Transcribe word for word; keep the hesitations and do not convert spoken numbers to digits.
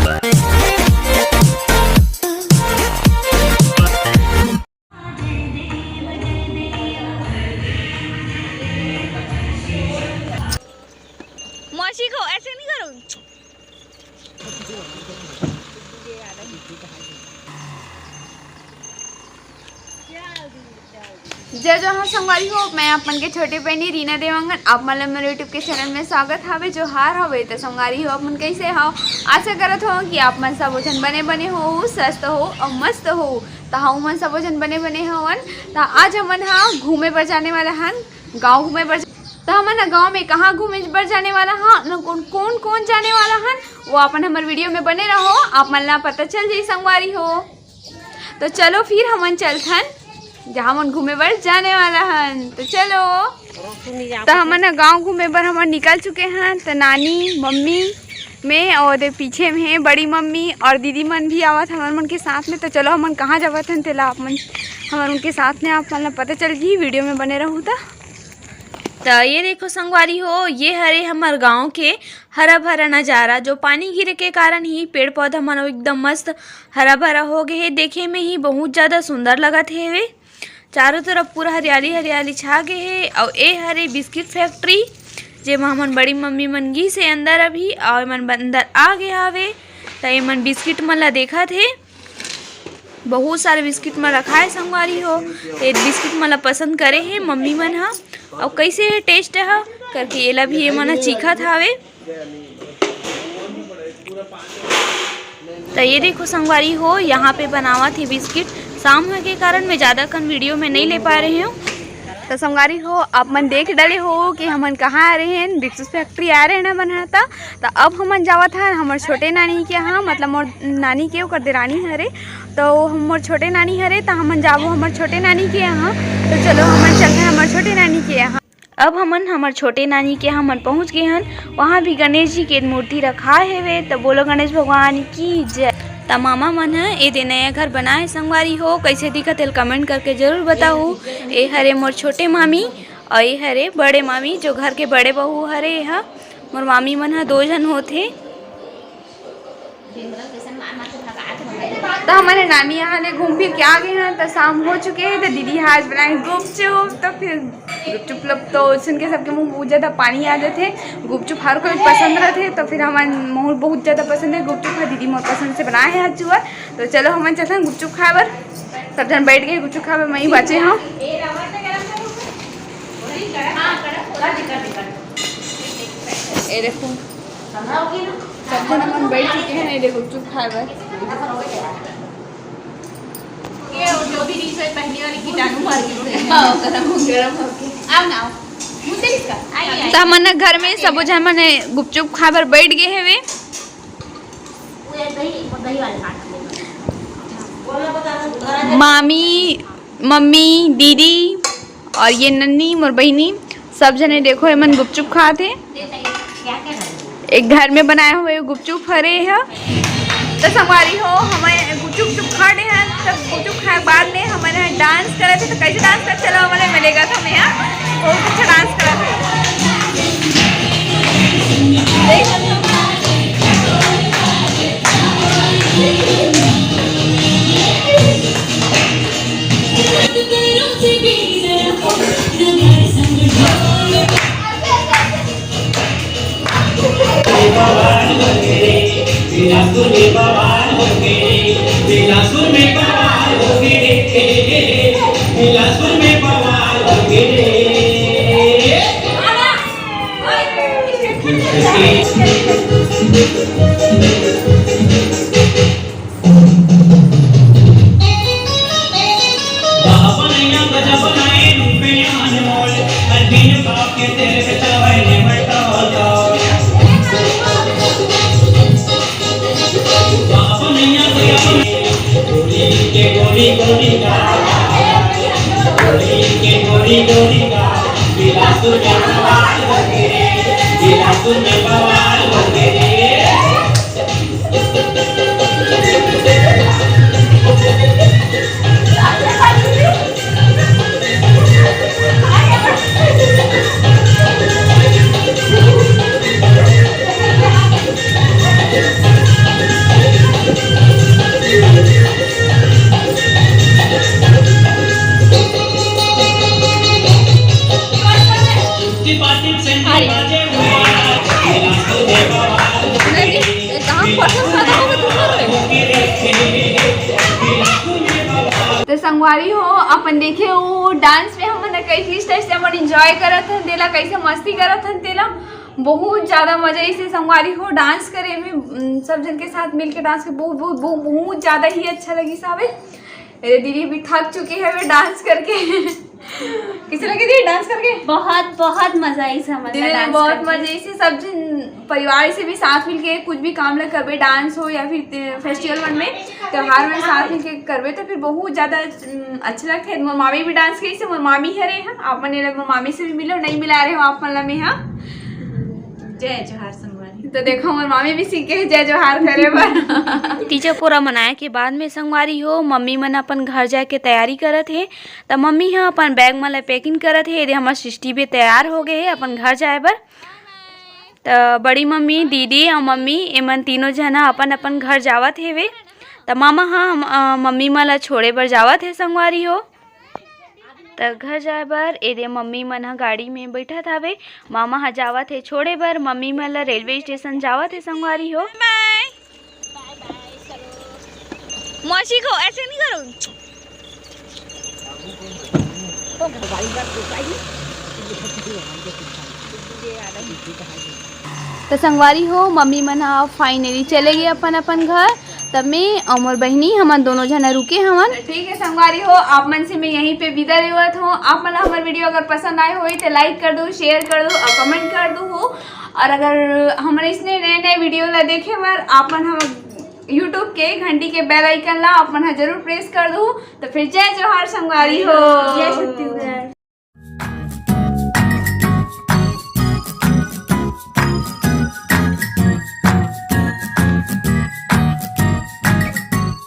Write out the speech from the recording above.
मौसी को ऐसे नहीं करो। जय जोहार संगवारी हो, मैं आप मन के छोटे बहिनी रीना देवांगन। आप मन ला मेरे YouTube के चैनल में स्वागत हावे। जोहार हावे। त संगवारी हो, आप मन कैसे हव? आशा करत हो कि आप मन सबो झन बने बने हो, स्वस्थ हो और मस्त हो। त हमू मन सबो झन बने बने हवन। त आज हमन हा घूमे बर जाने वाला हन, गाँव घूमे बर। त हमन ह गाँव में कहाँ घूमे बर जाने वाला हन, न कौन कौन कौन जाने वाला हन, वो अपन हमर वीडियो में बने रहो, आप मन ला पता चल जाई संगवारी हो। तो चलो फिर हमन चलथन जहाँ हमन घूमे बर जाने वाला हन। तो चलो, त हमन ह गाँव घूमे बर हमन निकल चुके हन। त नानी, मम्मी, मैं और पीछे में है बड़ी मम्मी और दीदी मन भी आवत हमर मन के साथ में। तो चलो हमन कहाँ जावत हन तेला आप मन, हमर उनके साथ में आप मन ला पता चल जाही, वीडियो में बने रहू त। त ये देखो संगवारी हो, ये हरे हमर गांव के हरा भरा नजारा, जो पानी गिरे के कारण ही पेड़ पौधा मन एकदम मस्त हरा भरा हो गए हे। देखे में ही बहुत ज्यादा सुंदर लगत हेवे, चारों तरफ पूरा हरियाली हरियाली छा गए हे। अउ ए हरे बिस्किट फैक्ट्री, जेमा हमन बड़ी मम्मी मन गिस हे अंदर अभी, अउ एमन अंदर आ गए हावे। त एमन बिस्किट मन ला देखत हे। बहुत सारे बिस्किट मन रखाए संगवारी हो। ये बिस्किट मन ला पसंद करे हे मम्मी मन ह, अउ कैसे हे टेस्ट ह करके एला भी ये मन ह चीखत हावे। त ये देखो संगवारी हो, यहाँ पे बनावत हे बिस्किट। शाम होए के कारण मैं ज्यादा कन वीडियो में नहीं ले पा रही हूँ। त संगवारी हो, आप मन देख डले हो कि हमन कहाँ आ रहे हैं, बिस्कुट फैक्ट्री आ रहे हैं ना बना। त त अब हमन जावत हन हमर छोटे नानी के यहाँ, मतलब मोर नानी के ओकर देरानी हरे, तो हम मोर छोटे नानी हरे, त हमन जाबो हमर छोटे नानी के यहाँ। तो चलो हमन चलते हैं हमर छोटे नानी के यहाँ। अब हमन हमर छोटे नानी के यहाँ हमन पहुँच गए हन। वहाँ भी गणेश जी के मूर्ति रखा हेवे। त बोलो गणेश भगवान की जय। त मामा मन ह ए दे नया घर बनाए संगवारी हो, कैसे दिखत हे कमेंट करके जरूर बताओ। ए हरे मोर छोटे मामी और ये हरे बड़े मामी, जो घर के बड़े बहू हरे। ये ह मोर मामी मन ह दो झन होथे। त हमन नानी यहाँ ले घूम फिर के आ गए हैं, त शाम हो चुके हैं। त दीदी ह आज बनाए गुपचुप, त फिर गुपचुप लब तो सुन के सबके मुंह बहुत ज्यादा पानी आ जाथे। गुपचुप हर कोई पसंद रहथे, त फिर हमन मोर बहुत ज्यादा पसंद है गुपचुप ह। दीदी मोर पसंद से बनाए हैं आज चुअर। तो चलो हमन चलथन गुपचुप खाए बर। सब झन बैठ गए गुपचुप खाए बर, मैं ही बाचे हूँ। ये देखो, सब झन अपन बैठ चुके हैं, ये देखो, गुपचुप खाए बर। ये जो भी नहीं सोए, पहले वाले कीटाणु मार के। हाँ, गरम हो, गरम हो के। आओ ना, आओ। मुझे इसका। आइए, आइए। त हमन घर में सबो झन मन गुपचुप खाए बर बैठ गए हवे। वो दही, वो दही वाले काट। मामी, मम्मी, दीदी और ये नन्नी, मोर बहिनी, सब झने देखो, एमन गुपचुप खात हे। एक घर में बनाए हुए गुपचुप हरे ह। त संगवारी हो, हमन गुपचुप चुप खा डे हन। त गुपचुप खाए के बाद में हमन ह डांस करत हे। त कैसे डांस करत, चलो हमन मिलेगा था मैं यहाँ। बहुत अच्छा डांस करत हे। बिलासपुर में बवाल हो गए रे, बिलासपुर में बवाल हो गए रे, बिलासपुर में बवाल हो गए रे। संगवारी हो, अपन देखे हो डांस में हमन कैसे स्टेज से अपन एंजॉय करत हन, तेला कैसे मस्ती करत हन, तेला बहुत ज्यादा मजा आइसे संगवारी हो डांस करे में। उम, सब जन के साथ मिलके डांस के बहुत बहुत बहुत बहुत ज्यादा ही अच्छा लगिस हवे। अरे दीदी भी थक चुकी है वे डांस करके। कैसे लगे दीदी डांस करके? बहुत बहुत मजा आइस हमन ला दीदी ने डांस बहुत करके। मजा आइसे सब जन परिवार से भी साथ मिलके कुछ भी काम ला करबे, डांस हो या फिर फेस्टिवल मन में, त्योहार मन साथ मिलके करबे तो फिर बहुत ज्यादा उम, अच्छा लगथे। मोर मामी भी डांस करिस हे, मोर मामी हरे हा, आप मन एला मोर मामी से भी मिलो, नहीं मिला रहे हो आप मन ला मैं हा। जय जोहार संगवारी। तो देखो मोर मामी भी सीखे हे जय जोहार करे बर। तीजा पोरा मनाए के बाद में संगवारी हो मम्मी मन अपन घर जाए के तैयारी करत हे। त मम्मी ह अपन बैग मन ला पैकिंग करत हे। एदे हमर सृष्टि भी तैयार हो गए हे अपन घर जाए बर। त बड़ी मम्मी, दीदी अउ मम्मी एमन तीनों झन ह अपन अपन घर जावत हेवे। त मामा ह हम, अ, मम्मी मन ला छोड़े बर जावत हे संगवारी हो। त घर जाए बर एदे मम्मी मन ह गाड़ी में बैठत हवे। मामा ह जावत हे छोड़े बर, मम्मी मन ला रेलवे स्टेशन जावत हे संगवारी हो। बाय। मौसी को ऐसे नहीं करो। त संगवारी हो, मम्मी मन ह फाइनली चले गए अपन अपन घर। त मैं अउ मोर बहिनी हमन दोनों झन रुके हवन। ठीक है संगवारी हो, आप मन से मैं यहीं पे विदा लेवत हूँ। आप मन ला हमर वीडियो अगर पसंद आए होई तो लाइक कर दो, शेयर कर दो और कमेंट कर दो हो। और अगर हमर इसने नए नए वीडियो ला देखे बर आप मन हम YouTube के घंटी के बेल आइकन ला आप मन ह जरूर प्रेस कर दो। तो फिर जय जोहार संगवारी हो। जय छत्तीसगढ़।